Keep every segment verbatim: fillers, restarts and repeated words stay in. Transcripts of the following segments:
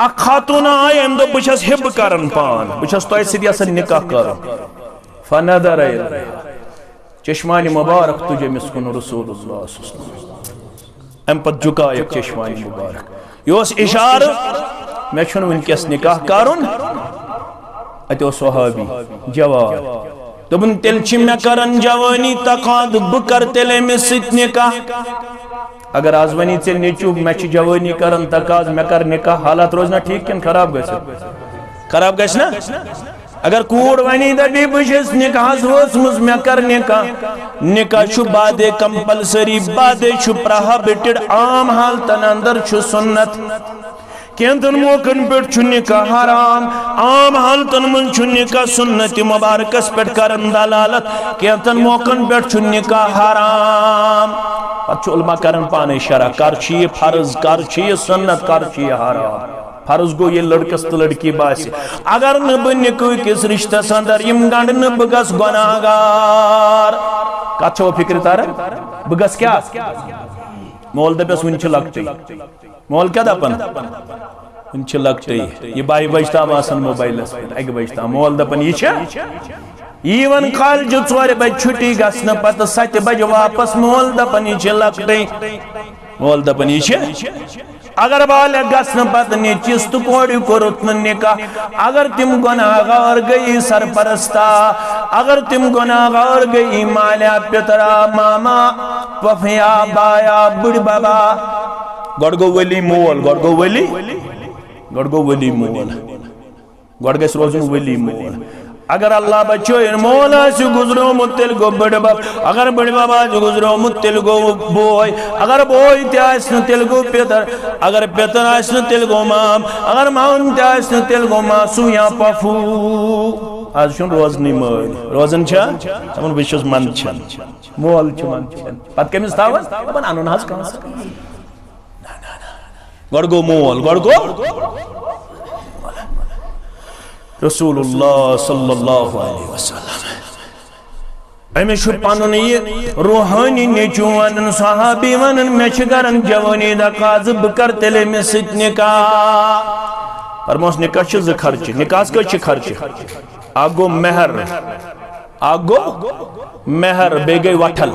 اکھ خاتون آیہِ، أمۍ دوٚپ، "بہٕ چھَس حِب کران پان، بہٕ چھَس تۄہہِ سۭتۍ یژھان نکاح کرُن۔" فنظر الیہا، چشمانِ مبارک تُج أمِس کُن رسول اللہ صلی اللہ علیہ وسلم۔ اَمہِ پتہٕ جُکایَکھ چشمانِ مبارک۔ یہِ اوس اِشارٕ، مےٚ چھُنہٕ وٕنکیٚس نکاح کرُن۔ اَتہِ اوس صحابی جوان۔ دوٚپُن، "تیٚلہِ چھِ مےٚ کران جوٲنی تقاضہٕ، بہٕ کرٕ تیٚلہِ أمِس سۭتۍ نکاح۔" اگر آز ونی ژےٚ نیٚچوٗ، مےٚ چھِ جوٲنی کران تقاضہٕ، مےٚ کر نکاح، حالات روزِ نا ٹھیٖک کِنہٕ خراب گژھِ؟ خراب گژھِ نا؟ اگر کوٗر ونی دپی، "بہٕ چھَس نکاحس وٲژمٕژ، مےٚ کر نکاح۔" نکاح چھُ بعد compulsory، بعد چھُ prohibited، عام حالتن اندر چھُ سُنت۔ کینٛژن موقعن پٮ۪ٹھ چھُ نکاح حرام، عام حالتن منٛز چھُ نکاح سُنت مبارکس پٮ۪ٹھ کران دلالت، کینٛژن موقعن پٮ۪ٹھ چھُ نکاح حرام۔ پتہٕ چھُ علماء کران پانے شرح، کر چھُ یہِ فرض، کر چھُ یہِ سُنت، کر چھُ یہِ حرام۔ فرض گوٚو ییٚلہِ لڑکس تہٕ لڑکی باسہِ، اگر نہٕ بہٕ نکاح کِس رشتس اندر یِم گنڈٕ نہٕ، بہٕ گژھٕ گۄناہ گار۔ کتھ چھو فکرِ تران؟ بہٕ گژھٕ کیٛاہ؟ مول دپٮ۪س، "وُنہِ چھِ لۄکٹٕے۔" مول کیٛاہ دپان؟ "وُنہِ چھِ لۄکٹٕے۔" یہِ باہہِ بجہِ تام آسان موبایلس پٮ۪ٹھ، اکہِ بجہِ تام۔ مول دپان، "یہِ چھےٚ؟" یی وۄنۍ کالجہِ ژورِ بجہِ چھُٹی گژھنہٕ پتہٕ ستہِ بجہِ واپس، مول دپان، "یہِ چھِ لۄکٹٕے۔" مول دپان، "یہِ چھِ۔" اگر بالغ گژھنہٕ پتہٕ نیٚچِس تہٕ کورِ کوٚرُتھ نہٕ نکاح، اگر تِم گۄناہ گار گٔیی سرپرستا، اگر تِم گۄناہ گار گٔیی مالیا پِترا، ماما، پۄپھیا، بایا، بٕڈۍ ببا، گۄڈٕ گوٚو ؤلی مول، گۄڈٕ گوٚو ؤلی، گۄڈٕ گوٚو ؤلی مول۔ گۄڈٕ گژھِ روزُن ؤلی مول۔ اگر اللہ بچٲیِن، مول آسہِ گُزریومُت، تیٚلہِ گوٚو بٕڈِ بب۔ اگر بٕڈِ بب آسہِ گُزریومُت، تیٚلہِ گوٚو بوے۔ اگر بوے تہِ آسہِ نہٕ، تیٚلہِ گوٚو پیٚتٕر۔ اگر پیٚتٕر آسہِ نہٕ، تیٚلہِ گوٚو مام۔ اگر مام تہِ آسہِ نہٕ، تیٚلہِ گوٚو ماسوٗ یا پۄپھوٗ۔ آز چھُنہٕ روزنٕے مٲلۍ۔ روزان چھا؟ دَپان، "بہٕ چھُس منٛدچھان۔" مول چھُ منٛدچھان۔ پتہٕ کٔمِس تھاوان؟ دَپان، "اَنُن حظ کانٛہہ سا۔" گۄڈٕ گوٚو مول، گۄڈٕ گوٚو رسول اللہ صلی اللہ علیہ وسلم۔ أمِس چھُ پنُن یہِ روحٲنی نیٚچوٗ ونان، صحابی ونان، "مےٚ چھِ کران جوٲنی تقاضہٕ، بہٕ کرٕ تیٚلہِ أمِس سۭتۍ نکاح؟" فرموس، نکاح چھِ زٕ خرچہٕ۔ نکاحس کٔژ چھِ خرچہٕ؟ اکھ گوٚو مہر، اکھ گوٚو مہر، بیٚیہِ گٔے وٹھل۔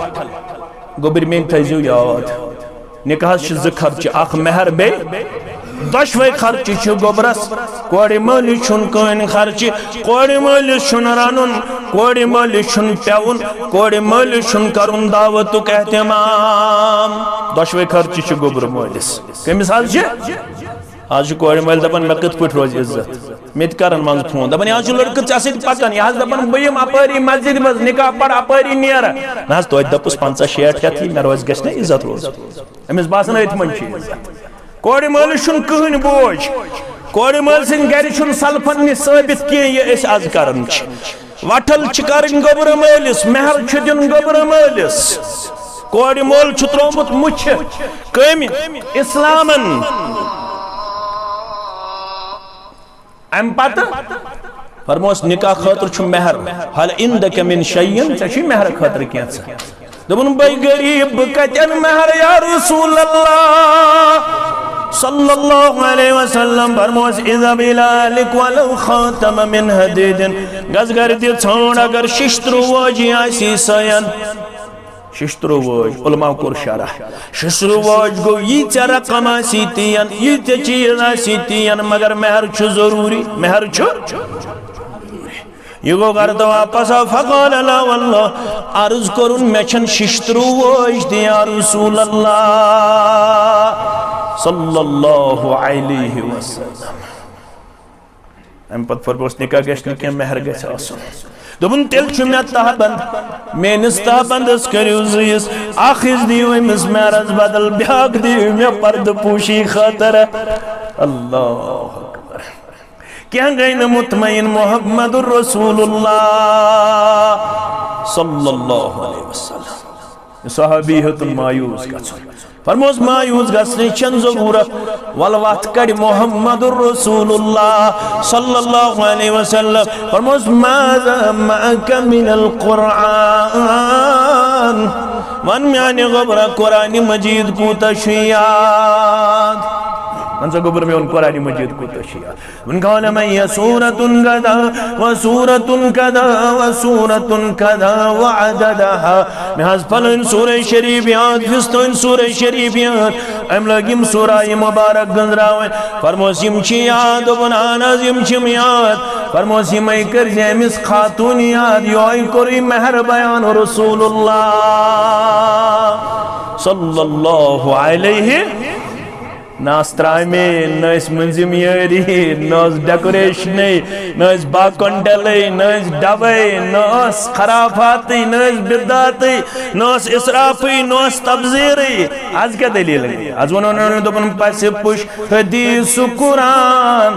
گوٚبرۍ میٛٲنۍ تھٲیزیو یاد، نکاحس چھِ زٕ خرچہٕ، اکھ مہر بیٚیہِ۔ دۄشوے خرچہٕ چھِ گوٚبرس۔ کورِ مٲلِس چھُنہٕ کٕہٕنۍ خرچہٕ، کورِ مٲلِس چھُنہٕ رَنُن، کورِ مٲلِس چھُنہٕ پٮ۪وُن، کورِ مٲلِس چھُنہٕ کَرُن دعوتُک اہتمام۔ دۄشوے خرچہٕ چھِ گوٚبرٕ مٲلِس۔ کٔمِس حظ چھِ؟ آز چھِ کورِ مٲلۍ دَپان، "مےٚ کِتھ پٲٹھۍ روزِ عزت؟" مےٚ تہِ کَرَن منٛزٕ فون، دَپان، "یہِ حظ چھُ لٔڑکہٕ ژےٚ سۭتۍ پَکان، یہِ حظ دَپان، بہٕ یِمہٕ اَپٲری مسجدِ منٛز، نِکاح پَرٕ اَپٲری نیرٕ۔" نہ حظ، توتہِ دَپُس، "پنٛژاہ شیٹھ ہٮ۪تھ یی، مےٚ روزِ، گژھِ نہ عزت روزُن؟" أمِس باسان، أتھۍ منٛز چھُ عزت۔ کورِ مٲلِس چھُنہٕ کٕہٕنۍ بوج، کورِ مٲلۍ سٕنٛدِ گَرِ چھُنہٕ سلفَن نِش ثٲبِت کینٛہہ، یہِ أسۍ آز کَران چھِ۔ وٹھل چھِ کرٕنۍ گوٚبرٕ مٲلِس، مہر چھُ دیُن گوٚبرٕ مٲلِس۔ کورِ مول چھُ تروومُت مُچھِ کٔمۍ؟ اسلامن۔ امہِ پتہٕ فرموس، نکاح خٲطرٕ چھُ مہر۔ ہل عندک من شیء، ژےٚ چھُے مہر خٲطرٕ کینٛژھا؟ دوٚپُن، بے غریب، بہٕ کتہِ انہٕ مہر یا رسول اللہ صلی اللہ علیہ وسلم؟ فرموس، اذهب الى اهلك ولو خاتما من حديد، گژھ گرِ تہِ ژھانڈ، اگر ششترو وٲجی آسی سین۔ ششترو وٲج، علماء کوٚر شرح، ششترو وٲج گوٚو ییٖژاہ رقم آسی تین، ییٖتیٛاہ چیٖز آسی تین، مگر مہر چھُ ضروٗری، مہر چھُ۔ یہِ گوٚو گرٕ تہٕ واپس آو، فقال لا واللہ، عرض کوٚرُن، مےٚ چھَنہٕ ششترو وٲج تہِ یا رسول اللہ صلی اللہ علیہ وسلم۔ امہِ پتہٕ فرموس، نکاح گژھِ نہٕ کینٛہہ، مہر گژھِ آسُن۔ دوٚپُن، تیٚلہِ چھُ مےٚ تہہ بند، میٲنِس تہہ بندس کٔرِو زٕ حصہٕ، اکھ حصہٕ دِیِو أمِس مہرس بدل، بیٛاکھ دِیِو مےٚ پردٕ پوشی خٲطرٕ۔ اللہ اکبر۔ کینٛہہ گٔے نہٕ مطمئن، محمد رسول اللہ صلی اللہ علیہ وسلم۔ صحابی ہیوٚتُن مایوس گژھُن۔ فرموس، مایوس گژھنٕچ چھَنہٕ ضروٗرت۔ وَلہٕ وَتھ کَڑِ محمد رسول اللہ صلی اللہ علیہ وسلم۔ فرموس، ماذا معك من القرآن؟ وَن میٛانہِ گوٚبرا، قرآنِ مجیٖد کوٗتاہ چھُ یاد؟ وۄنۍ سا گوٚبُر میون قرآن مجید کوٗتاہ چھُ یاد۔ وۄنۍ گوٚو نہ مےٚ یہِ سورة کذا و سورة کذا و سورة کذا و عددها۔ مےٚ حظ فلٲنۍ سورہ شریف یاد، فستٲنۍ سورہ شریف یاد۔ أمۍ لٲگۍ یِم سورہ یہِ مبارک گٔنٛزراوٕنۍ۔ فرموس، یِم چھِ یاد؟ دوٚپُن، اہن حظ، یِم چھِم یاد۔ فرموس، یِمَے کٔرۍ زِ أمِس خاتوٗن یاد، یِہوٚے کوٚرُے مہر بیان رسول اللہ صلی اللہ علیہ۔ نہ ٲس ترامے، نہ ٲسۍ مٔنٛزِم یٲری، نہ ٲس ڈیکوریشنے، نہ ٲسۍ باقونڈلے، نہ ٲسۍ ڈبے، نہ ٲس خرافاتٕے، نہ ٲسۍ بدعتٕے، نہ ٲس اسرافٕے، نہ ٲس تبذیرٕے۔ از کیٛاہ دٔلیٖل گٔے؟ از ووٚنُن، دوٚپُن، پسِ پُش حدیث قرآن،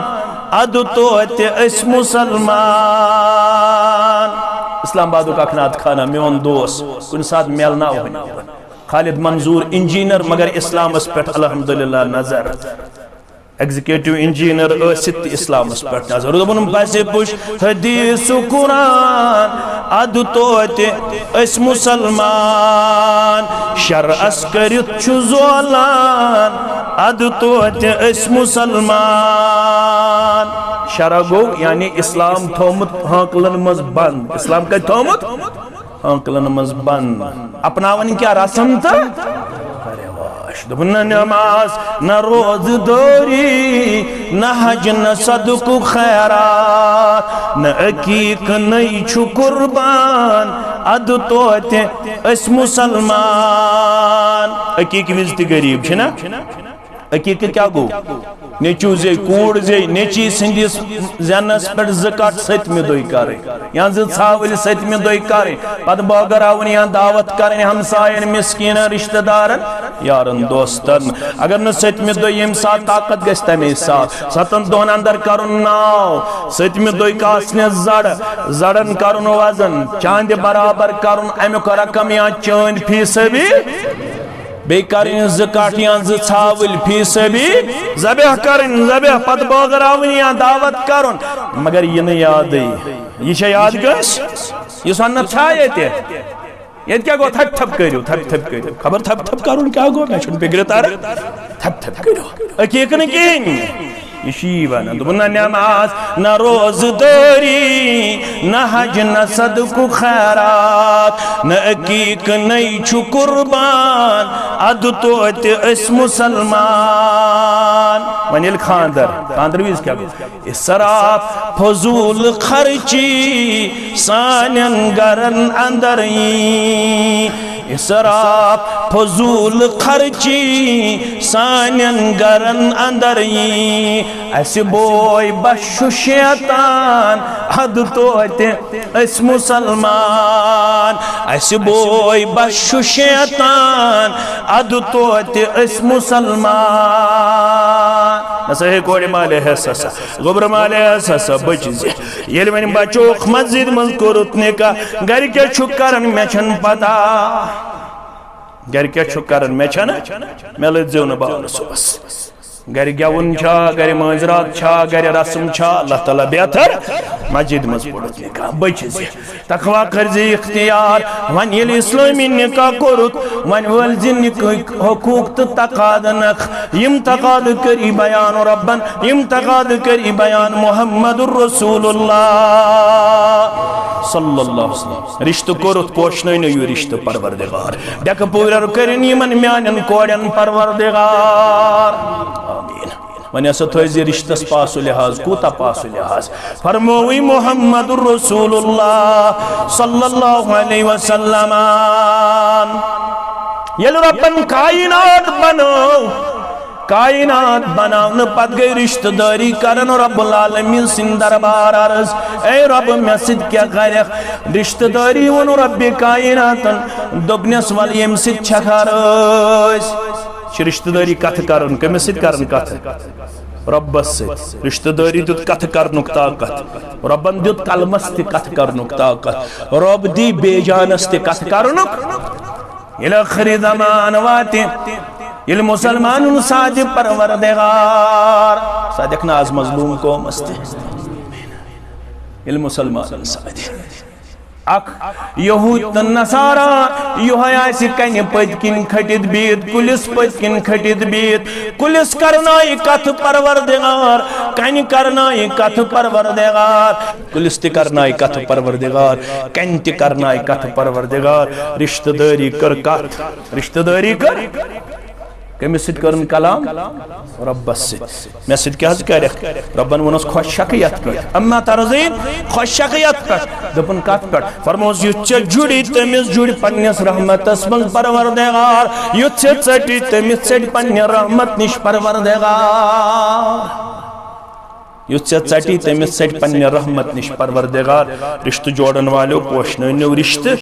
ادٕ توتہِ أسۍ مسلمان۔ اسلام آبادُک اکھ نعت خانہ، میون دوس، کُنہِ ساتہٕ میلناوہون۔ خالد منظور انجینئر، مگر اسلامس پٮ۪ٹھ الحمدللہ نظر۔ ایگزیکٹو انجینئر ٲسِتھ تہِ اسلامس پٮ۪ٹھ نظر۔ دوٚپُن، پسِ پُش حدیث قرآن، ادٕ توتہِ أسۍ مسلمان۔ شرعس کٔرِتھ چھُ زولان، ادٕ توتہِ أسۍ مسلمان۔ شرع گوٚو یعنی اسلام تھوٚومُت ہانکلن منٛز بند۔ اسلام کتہِ تھوٚومُت؟ آنکلن منٛز بند۔ اپناوان کیا رسم تہٕ رواج۔ دوٚپُن، نہ نماز، نہ روزٕ دٲری، نہ حج، نہ صدقہٕ خیرات، نہ عقیٖقہٕ، نَے چھُ قربان، ادٕ توتہِ أسۍ مسلمان۔ عقیٖقہٕ وِزِ تہِ غریٖب چھِنہ؟ عقیٖقہٕ کیٛاہ گوٚو؟ نیٚچوٗ زے، کوٗر زے، نیٚچی سٕنٛدِس زینس پٮ۪ٹھ زٕ کٹھ سٔتمہِ دۄہہِ کرٕنۍ، یا زٕ ژھاوٕلۍ سٔتمہِ دۄہہِ کرٕنۍ، پتہٕ بٲگراوٕنۍ یا دعوت کرٕنۍ ہمساین، مسکیٖنن، رشتہٕ دارن، یارن، دوستن۔ اگر نہٕ سٔتمہِ دۄہہِ ییٚمہِ ساتہٕ طاقت گژھِ، تمے ساتہٕ ستن دۄہن اندر کرُن ناو، سٔتمہِ دۄہہِ کاسنہِ زڑ، زڑن کرُن وزن، چاندِ برابر کرُن امیُک رقم یا چٲنۍ فی سبیل۔ بیٚیہِ کرٕنۍ زٕ کٹھ یا زٕ ژھاوٕلۍ فی سبیل ذبح کرٕنۍ، ذبح پتہٕ بٲگراوٕنۍ یا دعوت کرُن، مگر یہِ نہٕ یادٕے۔ یہِ چھا یاد کٲنٛسہِ؟ یہِ سۄنت چھا ییٚتہِ؟ ییٚتہِ کیٛاہ گوٚو؟ تھپہِ تھپہِ کٔرِو، تھپہِ تھپہِ کٔرِو۔ خبر تھپہِ تھپہِ کرُن کیٛاہ گوٚو؟ مےٚ چھُنہٕ فِکرِ تران۔ تھپہِ تھپہِ کٔرِو۔ عقیٖقہٕ نہٕ کِہیٖنۍ۔ یہِ چھُ یی وَنان، دوٚپُن، نہ نٮ۪ماز، نہ روزٕ دٲری، نہ حج، نہ صدقہٕ خیرات، نہ عقیٖقہٕ، نَے چھُ قربان، اَدٕ توتہِ أسۍ مُسلمان۔ وۄنۍ ییٚلہِ خانٛدر، خانٛدرٕ وِزِ کیٛاہ گوٚو؟ اِسراف، فضوٗل خرچی سانٮ۪ن گرن اندر یی۔ اِسراف، فضوٗل خرچی سانٮ۪ن گرن اندر یی۔ اَسہِ بوے بس چھُ شیطان، اَدٕ توتہِ أسۍ مُسلمان۔ اَسہِ بوے بس چھُ شیطان، اَدٕ توتہِ أسۍ مُسلمان۔ نسا ہے کورِ مالے ہے سسا، گوٚبرٕ مالے ہے سسا، بٔچ زِ۔ ییٚلہِ وۄنۍ بچوکھ مسجد منٛز کوٚرُتھ نکاح، گرِ کیٛاہ چھُ کران مےٚ چھَنہٕ پتہ۔ گرِ کیٛاہ چھُ کران مےٚ چھَنہٕ، مےٚ لٔج زیو نہٕ باونہٕ صُبحس۔ گرِ گٮ۪وُن چھا، گرِ مٲنٛزِ راتھ چھا، گرِ رسم چھا، اللہ تعالیٰ بہتر۔ مسجد منٛز پوٚرُتھ نکاح، بٔچ زِ۔ تقویٰ کٔرۍ زِ اختیار۔ وۄنۍ ییٚلہِ اسلٲمی نکاح کوٚرُتھ، وۄنۍ وٲلۍ زِ نکاحٕکۍ حقوٗق تہٕ تقاضہٕ نکھ۔ یِم تقاضہٕ کٔری بیان ربن، یِم تقاضہٕ کٔری بیان محمد رسول اللہ صلی اللہ علیہ وسلم۔ رشتہٕ کوٚرُتھ، پوشنٲونٲیِو رشتہٕ پروردگار۔ ڈیکہٕ پوٗرٮ۪ر کٔرِن یِمن میانٮ۪ن کورٮ۪ن پروردگار۔ آمین۔ وۄنۍ ہسا تھٲوزِ رشتس پاسہٕ لحاظ، کوٗتاہ پاسہٕ لحاظ؟ فرمووٕے محمد رسول اللہ صلی اللہ علیہ وسلم۔ ییٚلہِ رۄبن کائنات بنٲو، کائنات بناونہٕ پتہٕ گٔے رشتہٕ دٲری کرن رب العالمین سٕنٛدِ دربار عرض، اے رب، مےٚ سۭتۍ کیٛاہ کرکھ؟ رشتہٕ دٲری ووٚن رب کائناتن، دوٚپنس، ول، ییٚمہِ سۭتۍ چھکھ رٲضۍ۔ چھِ رشتہٕ دٲری کتھٕ کرُن، کٔمِس سۭتۍ کرُن کتھٕ؟ رۄبس سۭتۍ۔ رشتہٕ دٲری دیُت کتھٕ کرنُک طاقت۔ رۄبن دیُت قلمس تہِ کتھٕ کرنُک طاقت۔ رۄب دی بے جانس تہِ کتھٕ کرنُک۔ ییٚلہِ ٲخری زمان واتہِ، ییٚلہِ مُسلمانن ساتہِ پروردگار، ساتہِ ناز مظلوم قومس تہِ۔ ییٚلہِ مُسلمانن ساتہِ۔ اکھ یہود تہٕ نصارا، یہوے آسہِ کنہِ پٔتۍ کِنۍ کھٔٹِتھ بِہِتھ، کُلِس پٔتۍ کِنۍ کھٔٹِتھ بِہِتھ، کُلِس کرنایہِ کتھٕ پروردگار، کنہِ کرنایہِ کتھٕ پروردگار، کُلِس تہِ کرنایہِ کتھٕ پروردگار، کنہِ تہِ کرنایہِ کتھٕ پروردگار۔ رشتہٕ دٲری کٔر کتھ، رشتہٕ دٲری کٔر۔ کٔمِس سۭتۍ کٔرٕن کلام؟ رۄبس سۭتۍ۔ مےٚ سۭتۍ کیٛاہ حظ کرکھ؟ رۄبن ووٚنُس، خۄش چھکھٕ یتھ پٮ۪ٹھ؟ اما ترضین، خۄش چھکھٕ یتھ پٮ۪ٹھ؟ دوٚپُن، کتھ پٮ۪ٹھ؟ فرموس، یُتھ ژےٚ جُڑی تٔمِس جُڑِ پننِس رحمتس منٛز پروردگار، یُتھ ژےٚ ژٹی تٔمِس ژٹہِ پننہِ رحمت نِش پروردگار۔ یُتھ ژےٚ ژٹی تٔمِس ژٹہِ پننہِ رحمت نِش پروردگار۔ رشتہٕ جوڑن والیو، پوشنٲونیو رشتہٕ،